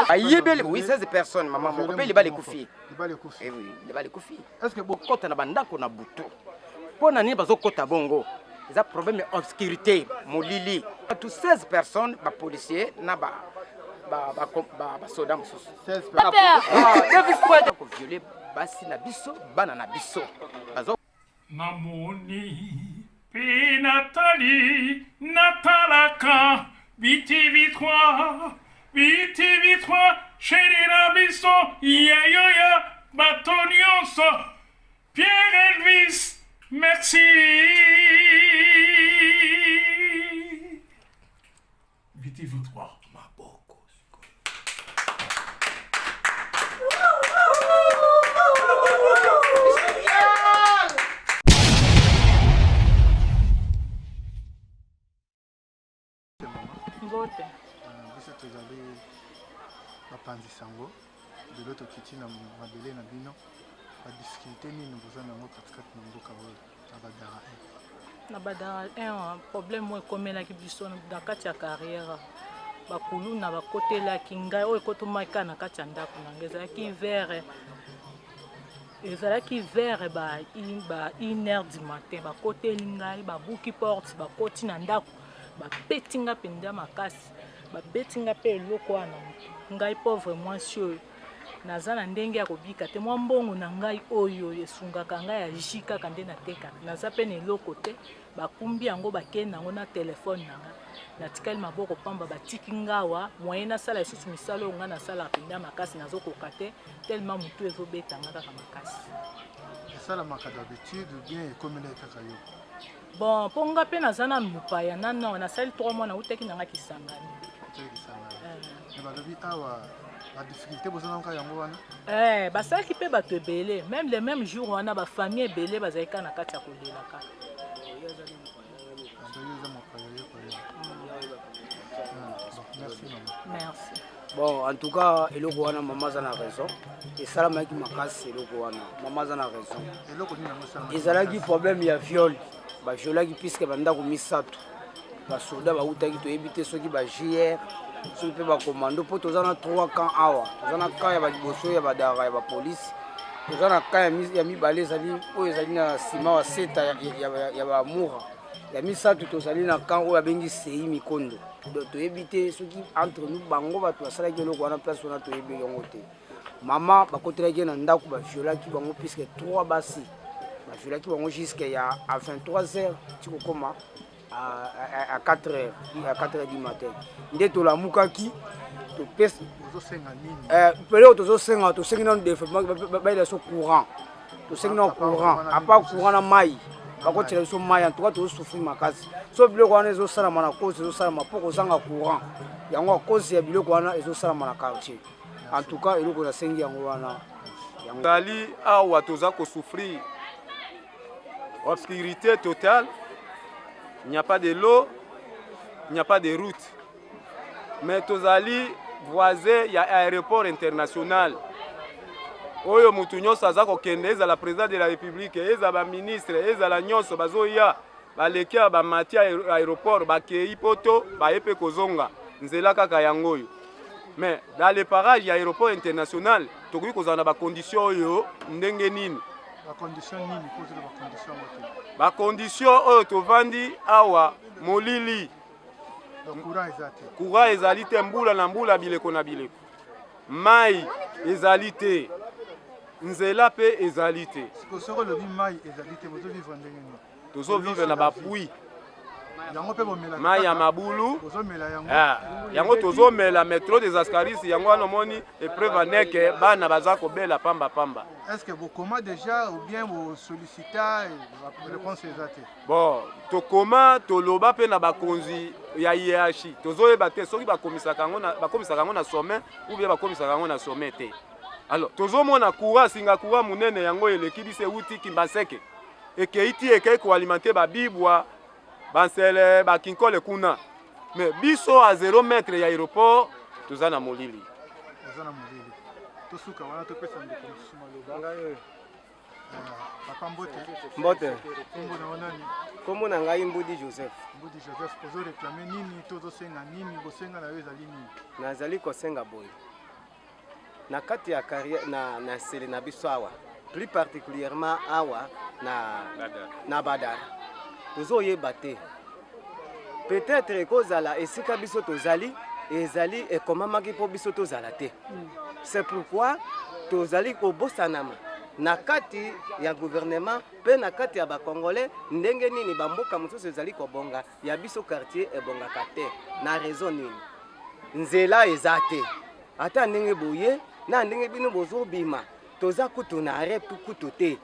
Ayebeli oui 16 personnes mama moko mpe libala ekufi. Libala ekufi. Eh oui, libala ekufi. Est-ce que bokota na bandako na butu? Mpo na nini bazokota bongo? Eza problème ya obscurité, molili. Bato 16 personnes ba policiers na ba ba ba ba, ba soda mosusu. 16 personnes. Ko violer basi na biso, bana na biso. Bazo Namoni mpe natali natalaka BTV 3 BTV 3 chaîne na biso ya yoya bato nyonso Pierre Elvis merci BTV 3 maboko. Mbote. Biso tozali bapanzi sango lelo tokiti na mabele na bino badifficulté nini boza na yango katikati na mboka oyo na badara 1 na badara 1 problème moko ekomelaki biso na kati ya carrière bakuluna bakotelaki ngai oyo ekotomaki kaka na kati ya ndako na ngai ezalaki vere ezalaki vers ba 1 heure du matin bakoteli ngai babuki porte bakoti na ndako babeti nga mpenza makasi babeti nga mpe eloko wana motu ngai pauvre mwasi oyo naza na ndenge ya kobika te mwa mbongo na ngai oyo esungaka ngai ya ji kaka nde natekaka naza mpe na eloko te bakumbi yango bakende yango na telefone na ngai natikali maboko pamba batiki ngawa moyen nasala lisusu misala oyo ngai nasalaka mpenza makasi nazokoka te tellement motu ezobeta nga kaka makasi esalamaka d'habitude ou bien ekomelaki kaka yo bon mpo nga mpe naza na mopaya nano nasali 3 mois nautaki na nga kisangani me balobi awa badifficulté bozanaka yango wana eh, basalaki mpe bato ebele même le même jour wana bafamille ebele bazalaki kaka na kati ya kolela kaka eza mopaya yo koya merci mama merci Bon, en tout cas, eloko wana mama aza na raison. Esalamaki makasi eloko wana. Mama aza na raison. Eloko nini yango esalamaki? Ezalaki problème ya viol. Baviolaki puisque bandako misato. Basoda bautaki toyebi te soki ba JR soki mpe bakomando mpo toza na 3 camp awa. Toza na camp ya baliboso ya badara ya bapolisi. Toza na camp ya mibale ezali oyo ezali na nsima wa seta ya bamura. Ya misato tozali na camp oyo abengi sei mikondo. Donc toyebi te soki entre nous bango bato basalaki eloko wana place wana toyebi yango te. Mama bakotelaki ye na ndako baviolaki bango puisque 3 basi baviolaki bango jusque ya à 23 heures ti kokoma à 4 heures à 4 heures du matin nde tolamukaki topesa peloko tozosenga tosengi nano développement bayela biso courant tosengi nano courant apart courant na mai bakotiela biso mai en tout cas tozosouffrir makasi so biloko wana ezosalama na cause ezosalama mpo kozanga courant yango a cause ya biloko wana ezosalama na quartier en tout cas eloko nasengi yango wana tozali awa toza kosouffrir obscurité totale il n'y a pas de l'eau il n'y a pas de route mais tozali voisin ya aéroport international oyo mutu nyonso aza kokende ezala président de la république ezala baministre ezala nyonso bazoya baleki ya bamati aéroport bakei poto baye mpe kozonga nzela kaka yango oyo mais dans le parage ya aéroport international tokoki kozala na bacondition oyo ndenge nini bacondition oyo tovandi awa molili courant ezali te mbula na mbula bileko na bileko mai ezali te nzela mpe ezali te tozovivre na bapui mai ya mabulu yango tozomela mais trop des ascaris yango wana omoni epreuve aneke bana baza kobela pamba pamba. Est-ce que bokoma déjà ou bien bosollicita réponse eza te? Bon, tokoma toloba mpe na bakonzi ya hiérarchie tozoyeba te soki bakomisaka yango na, bakomisaka yango na sommet ou bien bakomisaka yango na sommet te. Alors tozomona courant singa courant monene yango eleki biso euti Kimbaseke ekei ti ekei koalimenter babibwa bansele bakinkole kuna mais biso a 0 mètre ya aéroport toza na molili toza na molili tosuka wana topesa ndeko mosusu maloba. Papa mbote. Mbote. Kombo na yo nani? Kombo na ngai Mbudi Joseph. Mbudi Joseph, ozo réclamer nini to ozosenga nini? Bosenga na yo ezali nini? Nazali kosenga boye. Na kati ya carrière na na nsele na biso awa, plus particulièrement awa na na Badara. Tozoyeba te. Peut-être ekozala esika biso tozali ezali ekomamaki mpo biso tozala te. C'est pourquoi tozali kobosanama na kati ya gouvernement mpe na kati ya bacongolais ndenge nini bamboka mosusu ezali kobonga ya biso quartier ebongaka te na raison nini nzela eza te ata ndenge boye na ndenge bino bozobima toza kutu na arret kutu te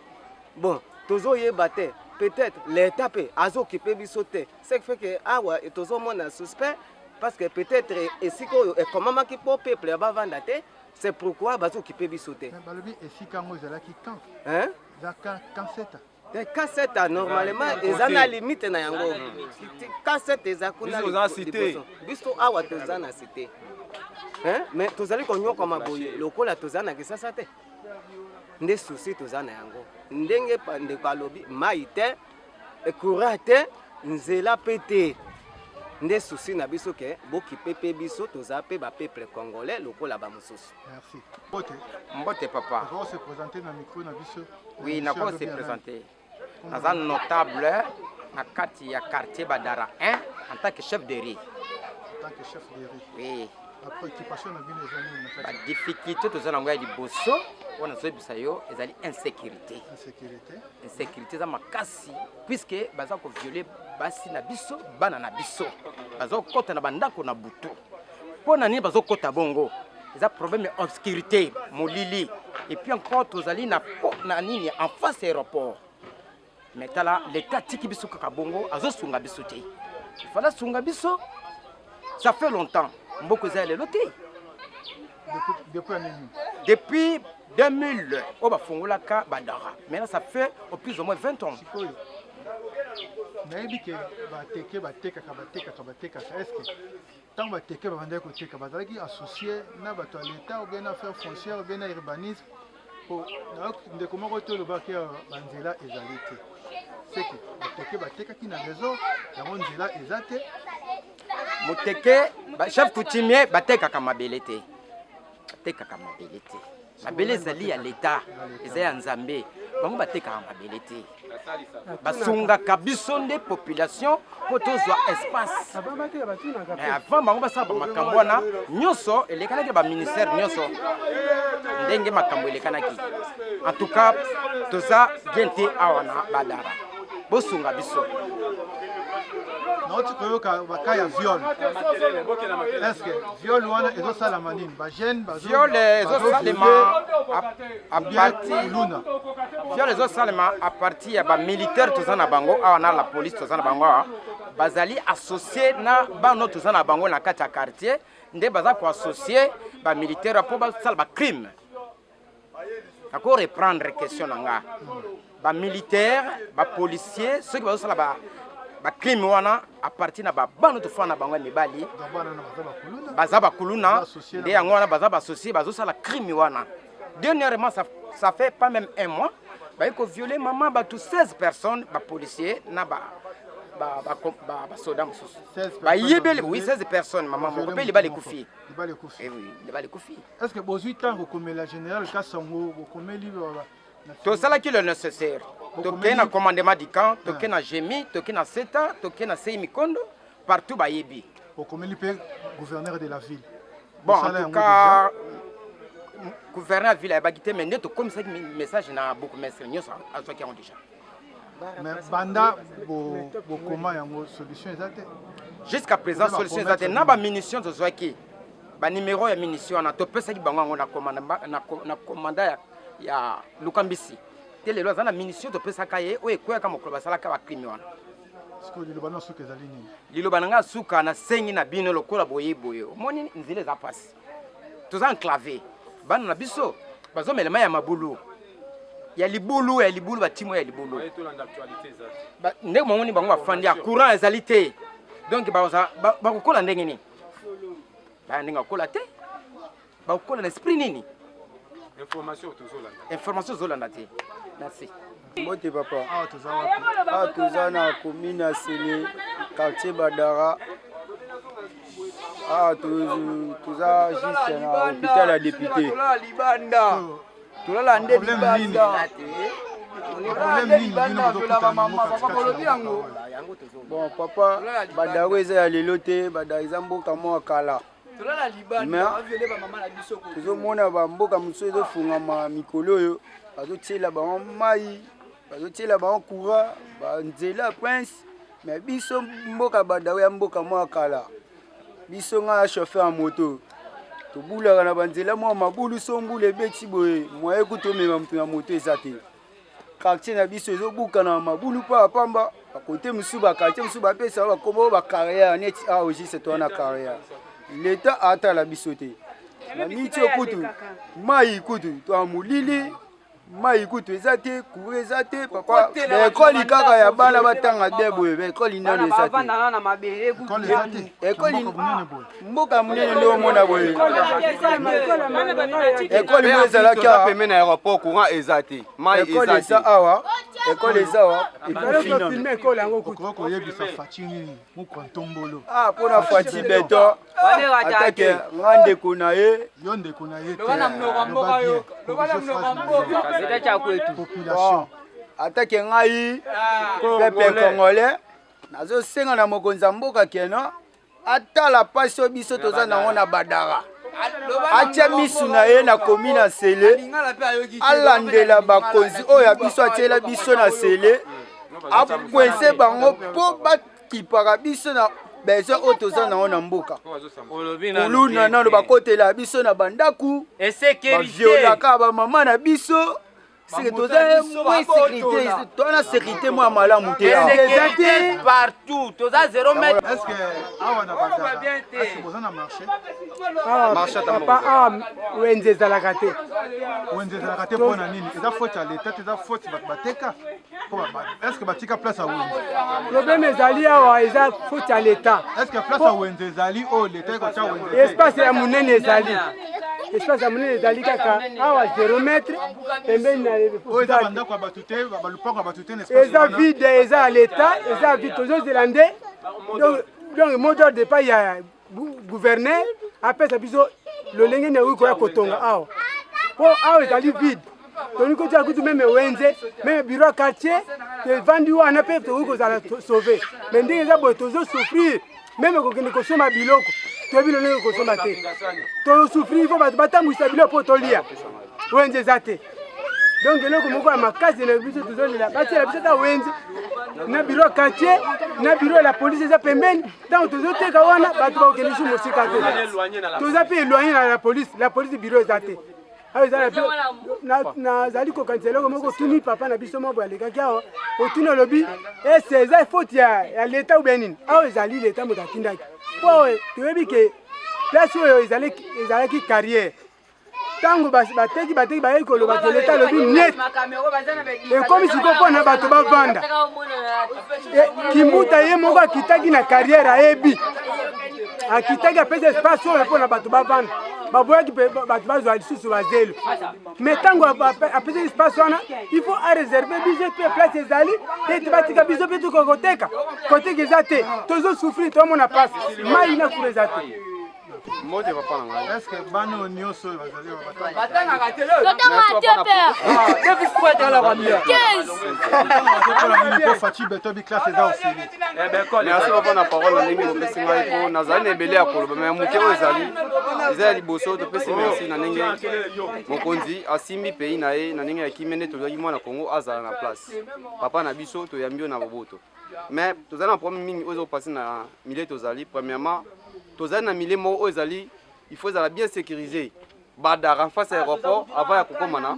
bon tozoyeba te peut-être l'etat mpe azokipe biso te ce qui fait que awa tozomona suspect parce que peut-être esika oyo ekomamaki mpo peuple ya bavanda te c'est pourquoi bazokipe biso te. Balobi esika yango ezalaki camp. Hein? Eza camp camp seta. Te camp seta normalement eza na limite na yango. Camp seta eza kuna liboso. Biso awa toza na cité. Hein? Mais tozali konyokama boye lokola toza na Kisasa te. Nde souci toza na yango. Ndenge ndeko alobi mai te, courant te, nzela pe te. Nde souci na biso ke bokipe pe biso toza pe ba peuple congolais lokola ba mosusu. Merci. Mbote. Mbote papa. Okoki se présenter na micro na biso. Oui, nakoki se présenter. Naza notable na kati ya quartier Badara 1 en tant que chef de rue. En tant que chef de rue. Oui. Ba préoccupation na bino eza nini na kati? Ba difficulté toza nango ya liboso oyo nazoyebisa yo ezali insécurité. Insécurité. Insécurité eza makasi puisque baza ko violer basi na biso, bana na biso. Baza kokota na bandako na butu. Mpo na nini bazokota bongo? Eza problème ya obscurité, molili. Et puis encore tozali na na nini en face aéroport. Mais tala l'État atiki biso kaka bongo, azosunga biso te. Il fallait asunga biso. Ça fait longtemps. Mboko eza ya lelo te. Depuis année nini? Depuis 2000 oyo bafungolaka Badara. Maintenant ça fait au plus ou moins 20 ans. Sikoyo nayebi ke bateke batekaka batekaka batekaka est ce que ntango bateke babandaki koteka bazalaki associe na bato ya leta ou bien na affaire foncière ou bien na urbanisme po ndeko moko te olobaki awa banzela ezali te seke bateke batekaki na réseau yango nzela eza te. Moteke chef coutumier batekaka mabele te, batekaka mabele te. Mabele ezali ya leta, eza ya Nzambe. Bango batekaka mabele te, basungaka biso nde population mpo tozwa espace. Mais avant bango basala bamakambo wana nyonso elekanaki na baministère nyonso ndenge makambo elekanaki. En tout cas toza bien te awa na Badara, bosunga biso. Nauti koyoka baka ya viol. Est-ce que viol wana ezosalama nini? Ba jeune bazo viol ezosalema à partir luna. Viol ezosalema à partir ya ba militaire toza na bango awa na la police toza na bango awa bazali associé na bano toza na bango na kati ya quartier nde baza ko associer ba militaire mpo basala ba crime. Nako reprendre question na nga. Ba militaire, ba policier soki bazosala ba ba crime wana à partir na ba bano tofanda na bango ya mibali baza bakuluna nde yango wana baza baassocie bazosala crime wana. Dernièrement ça, ça fait pas même un mois baye kovioler mama bato 16 personnes ba policier na ba basoda mosusu bayebeli oui 16 personnes mama moko mpe libala ekufi. Libala ekufi. Eh oui, libala ekufi. Est-ce que bozwi ntango kokomela général Kasongo bokomeli tosalaki le nécessaire tokei na commandement du camp, tokei na GEMI, tokei na SETA, tokei na SEI Mikondo, partout bayebi. Okomeli mpe gouverneur de la ville? Bon, en tout cas gouverneur ya ville ayebaki te, mais nde tokomisaki message na bourgmestre nyonso azwaki yango déjà. Mais banda bokoma yango solution eza te? Jusqu'à présent solution eza te. Na bamunition tozwaki banimero ya munition wana topesaki bango yango na commanda ya Lukambisi te lelo aza na munition topesaka ye oyo ekweyaka mokolo basalaka bacrime wana. Sikoyo liloba na suka ezali nini? Liloba na ngai suka nasengi na bino lokola boye boye omoni nzela eza mpasi, toza enclave, bana na biso bazomela mai ya mabulu ya libulu ya libulu batimo ya libulu ndenge bamoni bango bafandi ya courant ezali te, donc bakokola ndenge nini? Baya ndenge bakola te, bakokola na esprit nini? Information ozolanda te. Merci. Mbote papa. Awa toza wapi? Awa toza na commune ya Sele, quartier Badara. Awa toza juste na hôpital ya député. Tolala nde libanda. Bon papa, Badara eza ya lelo te, Badara eza mboka mwa kala. Mais tozomona bamboka mosusu ezofungama mikolo oyo, bazotiela bango mai, bazotiela bango courant, banzela prince. Mais biso mboka Badaro ya mboka mwa kala, biso ngai ya chauffeur ya moto tobulaka na banzela mwa mabulu, so mbula ebeti boye moye kutu omema moto na moto eza te. Quartier na biso ezobukana mabulu mpa pamba, bakote mosusu bakartier mosusu bapesa bakombo bacarrière neti awa juste toa na carrière, leta atala biso te. Na miti oyo kutu mai kutu toa molili, mai kutu eza te, courant eza te papa. Baekoli kaka ya bana batanga bien boye, baekoli nano eza te. Ekoli mboka monene nde omona boye, ekoli mo ezalaki awa pembeni na aéroport, courant eza te, mai ekole eza eza te. Awa ekole eza awa, ekufi nano. Okoki koyebisa Fatshi nini, mokwa ntombolo? Ah, mpona Fatshi Beton, atake nga ndeko na ye. Yo ndeko na ye te, loba bien, corrige phrase na yo. Population. Atake ngai peuple congolais, nazosenga na mokonzi ya mboka keno atala mpasi oyo biso toza nango na Badara, atia misu na ye na komi na Sele, alandela bakonzi oyo ya biso atiela biso na Sele, akwense bango mpo bakipaka biso na besoin oyo toza nango na mboka. Kuluna nano bakotela biso na bandaku, baviolaka bamama na biso. Seke toza moins sécurité, toza na sécurité mwa malamu te awa. Insécurité partout, toza 0 mètre. Est ce que awa na Badara, est ce que boza na marché? Marché ata papa, awa wenze ezalaka te. Wenze ezalaka te mpo na nini? Eza faute ya leta te, eza faute bato bateka. Mpo est ce que batika place ya wenze? Problème ezali awa, eza faute ya leta. Est ce que place ya wenze ezali oyo leta ekotya wenze te? Espace ya monene ezali, espace ya monene ezali kaka awa 0 mètre pembeni na Oyo eza bandako ya bato te, balupango ya bato te na espace eza wana. Vide, eza ya leta, eza vide. Tozozela nde donc mot d'ordre epai ya gouverneur apesa biso lolenge nini akoki koya kotonga awa, mpo awa ezali vide. Tolingi kotia kutu même wenze, même bureau ya quartier evandi wana mpe tokoki kozala sauvé. Mais ndenge eza boye, tozosouffrir. Même kokende kosomba biloko, toyebi lolenge kosomba te, tozosouffrir. Fo bato batambwisa biloko mpo tolia. Wenze eza te. Donc eloko moko ya makasi na biso tozolela, batiela biso ata wenze na bureau ya quartier, na bureau ya la police eza pembeni. Ntango tozoteka wana, bato bakokende lisusu mosika te. Toza mpe éloigné na la police, la police bureau eza te awa. Eza nazali kokanisa eloko moko. Otuni papa na biso moko alekaki awa, otuni, olobi ese eza faute ya leta ou bien nini? Awa ezali leta moto atindaki, mpo toyebi ke place oyo ezalaki carrière. Ntango bateki bateki, bayei koloba ke leta alobi net, ekomi sikoyo mpo na bato bavanda. Kimbuta ye moko akitaki na carrière, ayebi, akitaki, apesi espace oyo mpo na bato bavanda. Baboyaki mpe bato bazwa lisusu bazelo. Mais ntango apesi espace wana, il faut aréserver biso mpe place ezali ete batika biso mpe tokoka koteka. Koteka eza te, tozosouffrir, tomona pasi, mai na courant eza te. Mbote papa na ngai. Est ce que bana oyo nyonso oyo bazali oyo Batangaka te. Totanga te, père. 15. Po Fatshi Beton bi classe eza ofele. Merci papa na parole na ndenge opesi ngai, mpo nazali na ebele ya koloba, mais moke oyo ezali eza ya liboso. Topesi merci na ndenge mokonzi asimbi pays na ye na ndenge ya kimia, nde tozalaki mwana Kongo azala na place. Papa na biso, toyambi yo na boboto, mais tozali na problème mingi oyo ezopase na milieu tozali. Premièrement, tozali na milieu moko oyo ezali, il faut ezala bien sécurisé, Badara en face ya aéroport, avant ya kokóma na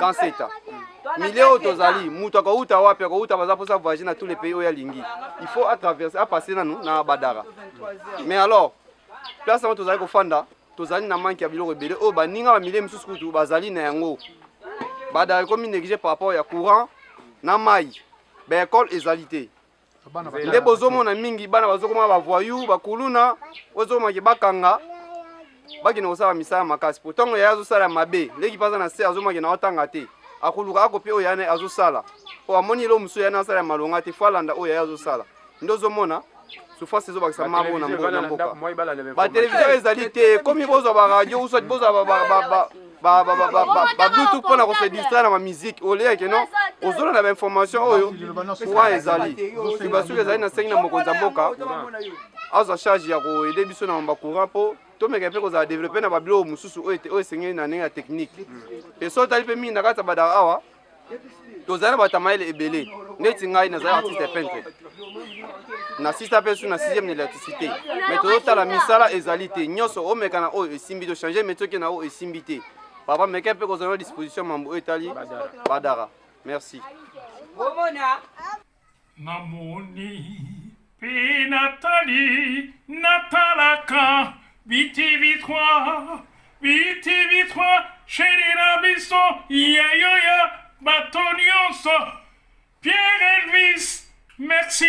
Kanseta. Milieu oyo tozali, moto akouta wapi, akouta, baza mposa voyager na tous les pays oyo alingi, il faut atraverse, apasse nanu na Badara. Mais alors place yango tozali kofanda, tozali na manque ya biloko ebele oyo baninga bamilie mosusu kutu bazali na yango. Badara ekomi négligé par rapport ya courant na mai, baekole ezali te. Nde bozomona mingi bana bazokoma bavoyou, bakuluna, ozokomaki bakanga. bakende kosala misala makasi po ntango yaya azosala mabe leki mpe aza na se azomake na otanga te akoluka akopie oyo yaya azosala po amoni eloko mosusu yaya asala ya malonga te fo alanda oyo yaya azosala nde ozomona souffrance ezobakisa mabo na mboka batelevizio ezali te ekomi bozwa baradio ou soit bozwa babluetooth mpo na kose distraire na bamusike olia ke non ozolanda bainformation oyo courant ezali basuki ezali na sengi na mokonzi ya mboka azwa charge ya koede biso na bacourant mpo tomeka mpe kozala developpe na babiloko mosusu oyo esengeli na ndenge ya technique mpe so otali mpe mingi na kati ya badaka awa tozali na bato ya mayele ebele neti ngai nazali artiste peintre na sista mpe su na 6e na électricité mais tozotala misala ezali te nyonso omeka na oyo esimbi to change métier oke na oyo esimbi te papa meke mpe kozala na disposition mambo oyo etali badara merci Namoni pe natali natalaka BTV 3 BTV 3 chéri na biso ya yo ya bato nyonso Pierre Elvis merci.